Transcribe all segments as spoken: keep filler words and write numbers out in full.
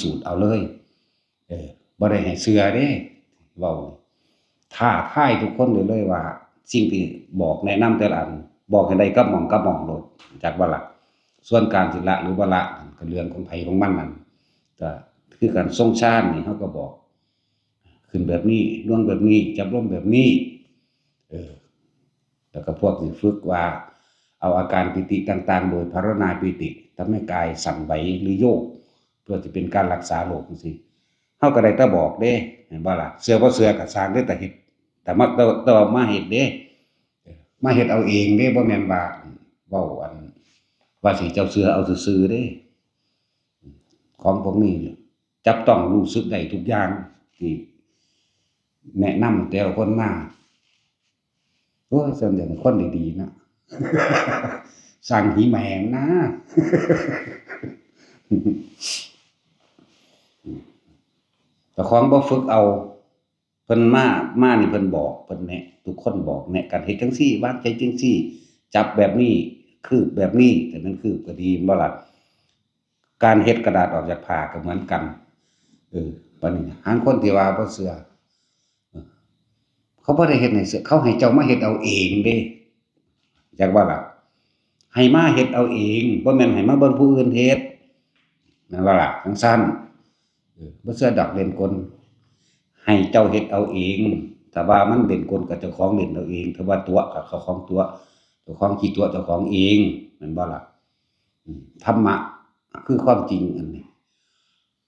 สูตรเอาเลย เออ บ่ได้ให้เชื่อเด้ เว้านี่ ท้าทายทุกคนได้เลยว่า สิ่งที่บอกแนะนำแต่ละอัน บอกให้ได้กับหม่องกับหม่องโลด จักว่าละ ส่วนการสิละหรือบ่ละ ก็เรื่องของไผของมันนั่น ก็คือการทรงฌานนี่ เฮาก็บอก ขึ้นแบบนี้ ลงแบบนี้ จับลมแบบนี้ เออ แล้วก็พวกที่ฝึกว่า เอาอาการปีติต่างๆ โดยภาวนาปีติ ทำให้กายสั่นไหวหรือโยก เพื่อจะเป็นการรักษาโรคจังซี้ เฮาก็ได้แต่บอกเด้ เห็นบ่ล่ะ เชื่อบ่เชื่อก็ซ่างเด้ แต่เฮ็ด แต่มา แต่ แต่ว่ามาเฮ็ดเด้ มาเฮ็ดเอาเองเด้ บ่แม่นว่า เว้าอัน ว่าสิเจ้าเชื่อเอาซื่อๆเด้ ของพวกนี้จับต้องรู้สึกได้ทุกอย่าง ที่แนะนำแต่ละคนมา โอ้ย ส่วนใหญ่คนดีๆนะ สั่งหีแหมงนะ เจ้าของบ่ฝึกเอา เพิ่นมา มานี่เพิ่นบอก เพิ่นแนะ ทุกคนบอกแนะกัน เฮ็ดจังซี่ วางใจจังซี่ จับแบบนี้ คืบแบบนี้ แต่มันคืบก็ดี แม่นบ่ล่ะ การเฮ็ดกระดาษออกจากผ้าก็เหมือนกัน เออ บัดนี้ หางคนที่ว่าบ่เชื่อ เออ เขาบ่ได้เฮ็ดให้เชื่อ เขาให้เจ้ามาเฮ็ดเอาเองเด้ จักว่าล่ะ ให้มาเฮ็ดเอาเอง บ่แม่นให้มาเบิ่งผู้อื่นเฮ็ด แม่นบ่ล่ะ จังซั่น เออ บ่เชื่อดอกเล่นกล ให้เจ้าเฮ็ดเอาเอง ถ้าว่ามันเล่นกลก็เจ้าของเล่นเอาเอง ถ้าว่าตั๋วก็เจ้าของตั๋ว เจ้าของขี้ตั๋วเจ้าของเอง แม่นบ่ล่ะ อืม ธรรมะคือความจริงอันนี้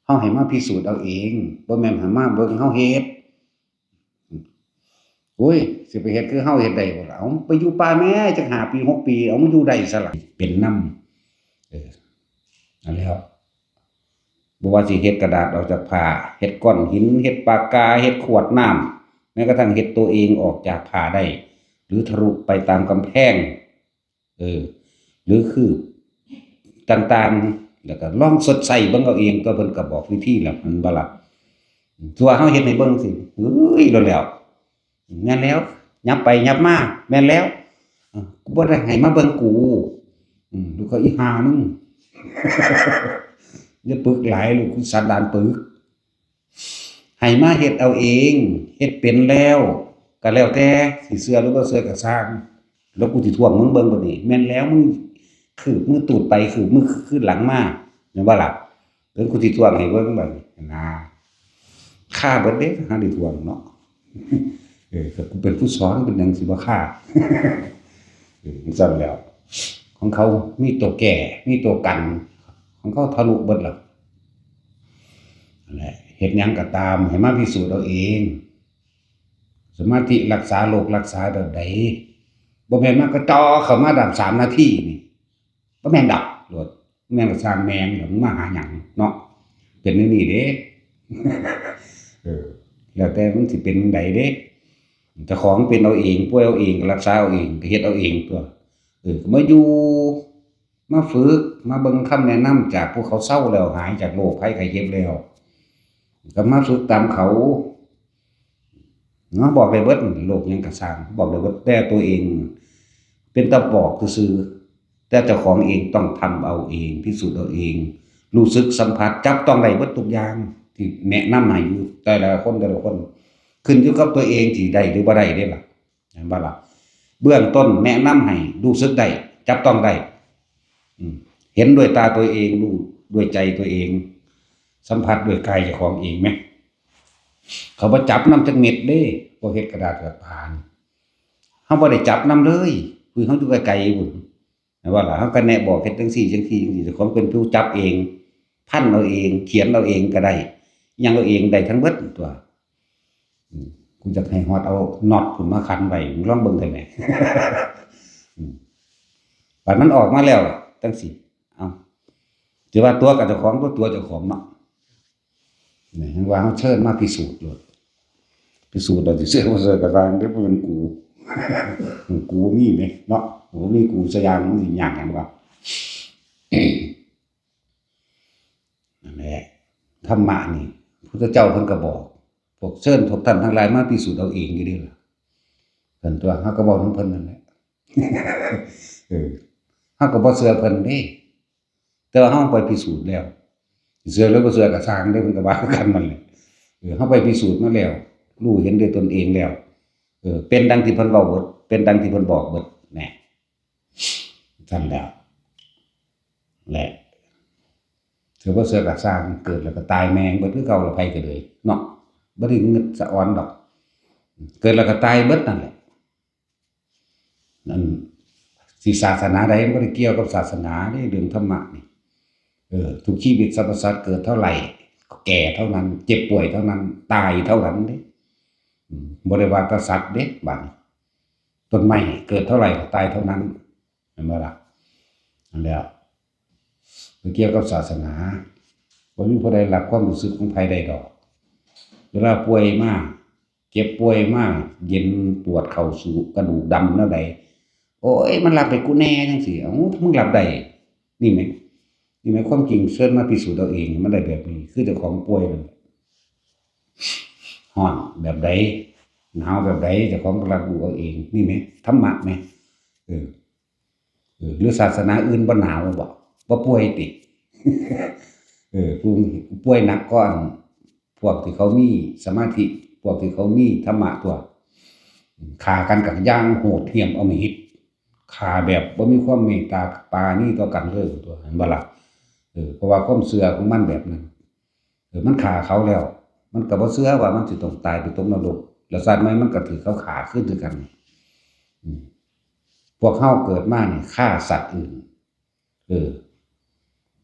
เฮาให้มาพิสูจน์เอาเอง บ่แม่นให้มาเบิ่งเฮาเฮ็ด โอ้ย สิไปเฮ็ดคือเฮาเฮ็ดได้บ่ล่ะ เอาไปอยู่ป่าแม่จักห้าปี หกปี เอามาอยู่ได้ซะล่ะ เป็นนำ เออ นั่นแหล้ว บ่ว่าสิเฮ็ดกระดาษออกจากผ้า เฮ็ดก้อนหิน เฮ็ดปากกา เฮ็ดขวดน้ำ แม้กระทั่งเฮ็ดตัวเองออกจากผ้าได้ หรือทะลุไปตามกำแพง เออ หรือคืบต่างๆ แล้วก็ลองสดใส่เบิ่งเอาเอง ก็เพิ่นก็บอกวิธีแล้ว แม่นบ่ล่ะ ตัวเฮาเฮ็ดให้เบิ่งสิ เฮ้ย โลดแล้ว แม่นแล้ว ยับไปยับมา แม่นแล้ว อ่ะ กูบ่ได้ให้มาเบิ่งกู อืม ลูกเขาอีห่ามึง อย่าปึกหลาย ลูกกูสันดานปึก ให้มาเฮ็ดเอาเอง เฮ็ดเป็นแล้ว ก็แล้วแต่สิเชื่อหรือบ่เชื่อก็ซ่าง แล้วกูสิท่วงมึงเบิ่งบัดนี้ แม่นแล้วมึงคืบมือตูดไป คืบมือคืนหลังมา แม่นบ่ล่ะ เดี๋ยวกูสิท่วงให้เบิ่งบัดนี้นะ ฆ่าเบิดเด้ หาได้ท่วงเนาะ เออ ก็กูเป็นผู้สอน เป็นหยังสิบ่ฆ่า เออ จั่งซั้นแหล้ว ของเขามีตัวแก้ มีตัวกัน ของเขาทะลุเบิดแล้ว นั่นแหละ เฮ็ดหยังก็ตาม ให้มาพิสูจน์เอาเอง สมาธิรักษาโรครักษาแบบใด บ่แม่นมากระจ่อเข้ามาดำสามนาทีนี่ บ่แม่นดอก โลด แม่นก็ซ่างแม่ง มึงมาหาหยังเนาะ เป็นแนวนี้เด้ เออ แล้วแต่มึงสิเป็นจั่งใดเด้ เจ้าของเป็นเอาเอง ป่วยเอาเอง ก็รักษาเอาเอง ก็เฮ็ดเอาเองตั๊ว เออ ก็มาอยู่ มาฝึก มาเบิ่งคำแนะนำจากผู้เขาเซาแล้ว หายจากโรคภัยไข้เจ็บแล้ว ก็มาฝึกตามเขา เนาะ บอกได้เบิด โรคหยังก็ซ่าง บอกได้เบิด แต่ตัวเองเป็นตาบอกซื่อๆ แต่เจ้าของเองต้องทำเอาเอง พิสูจน์เอาเอง รู้สึกสัมผัส จับต้องได้เบิดทุกอย่าง ที่แนะนำให้อยู่ แต่ละคน แต่ละคน ขึ้นอยู่กับตัวเองสิได้หรือบ่ได้เด้ล่ะ แม่นบ่ล่ะ เบื้องต้นแนะนำให้รู้สึกได้ จับต้องได้ อืม เห็นด้วยตาตัวเอง รู้ด้วยใจตัวเอง สัมผัสด้วยกายเจ้าของเองแหม เขาบ่จับนำจักเม็ดเด้ พวกเฮ็ดกระดาษกระดาษผ่าน เฮาบ่ได้จับนำเลย คือเฮาอยู่ไกลๆพุ้น แม่นบ่ล่ะ เฮาก็แนะบอกเฮ็ดจั่งซี้ จั่งซี้ จั่งซี้ เจ้าของเป็นผู้จับเอง พันเอาเอง เขียนเอาเองก็ได้ หยังเอาเองได้ทั้งเบิดตั๊ว อืม กูอยากให้ฮอดเอาน็อตพุ้นมาขันไว้ มึงลองเบิ่งได้แหม อืม บัดมันออกมาแล้วจั่งซี้ เอ้า สิว่าตั๋วกับเจ้าของ บ่ตั๋วเจ้าของเนาะ นี่ ยังว่าเฮาเชิญมาพิสูจน์โลด พิสูจน์โลด สิเชื่อบ่เชื่อก็ซ่าง เด้อ บ่แม่นกู กูบ่มีเด้เนาะ กูบ่มีกูสักอย่าง มันสิยากหยังวะ นั่นแหละ ธรรมะนี่ พุทธเจ้าเพิ่นก็บอก พวกเชิญพวกท่านทั้งหลายมาพิสูจน์เอาเองอยู่เด้อล่ะ เพิ่นตั๊ว เฮาก็เว้านำเพิ่นนั่นแหละ เออ เฮาก็บ่เชื่อเพิ่นเด้ แต่ว่าเฮาไปพิสูจน์แล้ว เชื่อหรือบ่เชื่อก็ซ่างเด้อ เพิ่นก็ว่าคือกันนั่นแหละ เออ เฮาไปพิสูจน์มาแล้ว รู้เห็นด้วยตนเองแล้ว เออ เป็นดังที่เพิ่นเว้าเบิด เป็นดังที่เพิ่นบอกเบิด แหน่ ซั่นแหล้ว แหละ เชื่อบ่เชื่อก็ซ่าง เกิดแล้วก็ตายแม่งเบิดคือเก่าละ ไผก็เลย เนาะ บ่ได้งึดสะออนดอก เกิดแล้วก็ตายเบิดนั่นแหละ นั่น สิศาสนาใดมันบ่ได้เกี่ยวกับศาสนาเด้ เรื่องธรรมะนี่ เออ ทุกชีวิตสรรพสัตว์เกิดเท่าไหร่ แก่เท่านั้น เจ็บป่วยเท่านั้น ตายเท่านั้นเด้ อืม บ่ได้ว่าแต่สัตว์เด้ บาดนี้ ต้นไม้เกิดเท่าไหร่ก็ตายเท่านั้น เห็นบ่ล่ะ นั่นแหละ บ่เกี่ยวกับศาสนา บ่มีผู้ใดลักความรู้สึกของไผได้ดอก เวลาป่วยมา เจ็บป่วยมา เย็นปวดเข้าสู่กระดูกดำแนวใด โอ้ย มันลักได้กูแน่จังซี้ เอ้า มึงลักได้ นี่แหม นี่แหมความจริง เชิญมาพิสูจน์เอาเอง มันได้แบบนี้ คือเจ้าของป่วยนั่นแหละ ฮ้อนแบบใด หนาวแบบใด เจ้าของก็รับรู้เอาเอง นี่แหม ธรรมะแหม เออ เออ หรือศาสนาอื่นบ่หนาวบ่ บ่ป่วยติ เออ ผู้ป่วยหนักก็อัน พวกที่เขามีสมาธิ พวกที่เขามีธรรมะตัว ฆ่ากันกับอย่างโหดเหี้ยมอำมหิต ฆ่าแบบบ่มีความเมตตาปราณีต่อกันเลยตัว เห็นบ่ล่ะ เออ เพราะว่าความเชื่อของมันแบบนั้น เออ มันฆ่าเขาแล้ว มันก็บ่เชื่อว่ามันสิต้องตายไปตกนรก แล้วชาติใหม่มันก็ถืกเขาฆ่าคืนคือกัน อืม พวกเฮาเกิดมานี่ฆ่าสัตว์อื่น เออ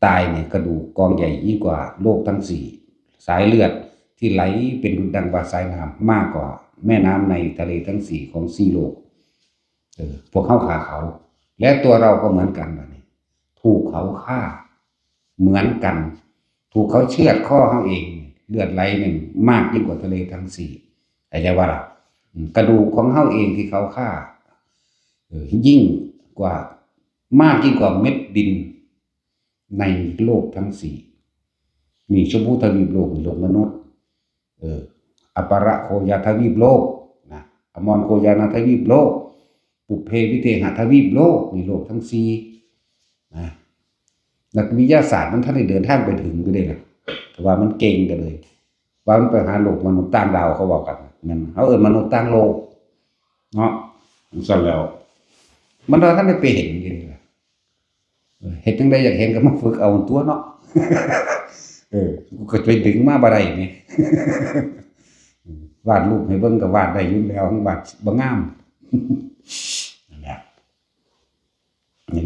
ตายเนี่ยกระดูกกองใหญ่ยิ่งกว่าโลกทั้งสี่ สายเลือดที่ไหลเป็นดังว่าสายน้ำมากกว่าแม่น้ำในทะเลทั้งสี่ของสี่โลก เออ พวกเขาฆ่าเขา และตัวเราก็เหมือนกันบัดนี้ ถูกเขาฆ่าเหมือนกัน ถูกเขาเชือดคอเขาเอง เลือดไหลหนึ่งมากยิ่งกว่าทะเลทั้งสี่ เข้าใจว่าล่ะ อืม กระดูกของเขาเองที่เขาฆ่า เออ ยิ่งกว่า มากยิ่งกว่าเม็ดดินในโลกทั้งสี่ นี่ชมพูทวีปโลก นี่โลกมนุษย์ เออ อัปปะระโคยาทวีปโลกนะ อมรโคยานาทวีปโลก ปุพเพวิเทหทวีปโลก นี่โลกทั้งสี่นะ นักวิทยาศาสตร์มันทันได้เดินทางไปถึงอยู่เด้ล่ะ แต่ว่ามันเก่งกันเลย ว่ามันไปหาโลกมนุษย์ต่างดาวเขาบอกกัน นั่นเขาเอิ้นมนุษย์ต่างโลก เนาะ ซั่นแล้ว มันว่าทันได้ไปเห็นอยู่เด้ล่ะ เออ เฮ็ดจั่งใดอยากเห็นก็มาฝึกเอาตัวเนาะ เออ กูก็ไปดึงมาบ่ได้นี่ วาดรูปให้เบิ่งก็วาดได้อยู่แล้ว วาดบ่งาม นั่นแหละ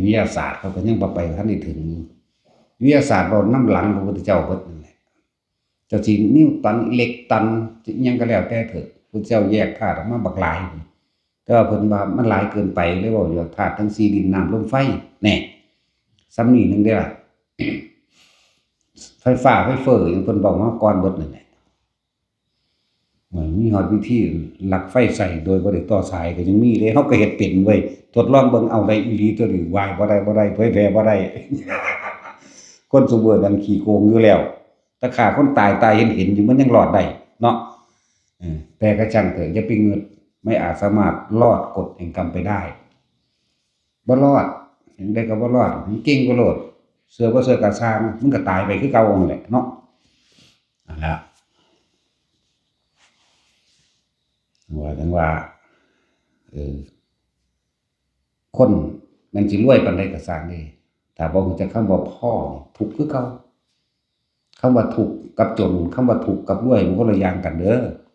วิทยาศาสตร์เขาก็ยังบ่ไปทันได้ถึง วิทยาศาสตร์เว้านำหลังพระพุทธเจ้าเบิดนั่นแหละ เจ้าสินิวตัน อิเล็กตัน สิอิหยังก็แล้วแต่เถอะ พุทธเจ้าแยกธาตุออกมาบักหลาย แต่ว่าเพิ่นว่ามันหลายเกินไป เลยเว้าอยู่ว่าธาตุทั้งสี่ ดิน น้ำ ลม ไฟ แน่ ส่ำนี้หนึ่งเด้อล่ะ ไฟฟ้า ไฟเฟ้อหยังเพิ่นเว้ามาก่อนเบิดนั่นแหละ มันมีฮอดวิธีลักไฟใช้โดยบ่ได้ต่อสายก็ยังมีเด้ เฮาก็เฮ็ดเป็นเว้ย ทดลองเบิ่ง เอาได้อีหลีตัวนี้ วายบ่ได้ บ่ได้ เผยแพร่บ่ได้ คนซุมื้อนั้นขี้โกงอยู่แล้ว แต่ฆ่าคนตาย ตายเห็นๆอยู่ มันยังรอดได้เนาะ เออ แต่ก็ช่างเถอะ อย่าไปงึด ไม่อาจสามารถรอดกฎแห่งกรรมไปได้ บ่รอด จั่งใดก็บ่รอด มันเก่งกว่าโลด เชื่อบ่เชื่อก็ซ่าง มันก็ตายไปคือเก่านั่นแหละเนาะ นั่นล่ะ ว่าจั่งว่า เออ คนแม่นสิรวยปานใดก็ซ่างเด้ ถ้าบ่รู้จักคำว่าพอนี่ ทุกข์คือเก่า คำว่าทุกข์กับจน คำว่าทุกข์กับรวยมันคนละอย่างกันเด้อ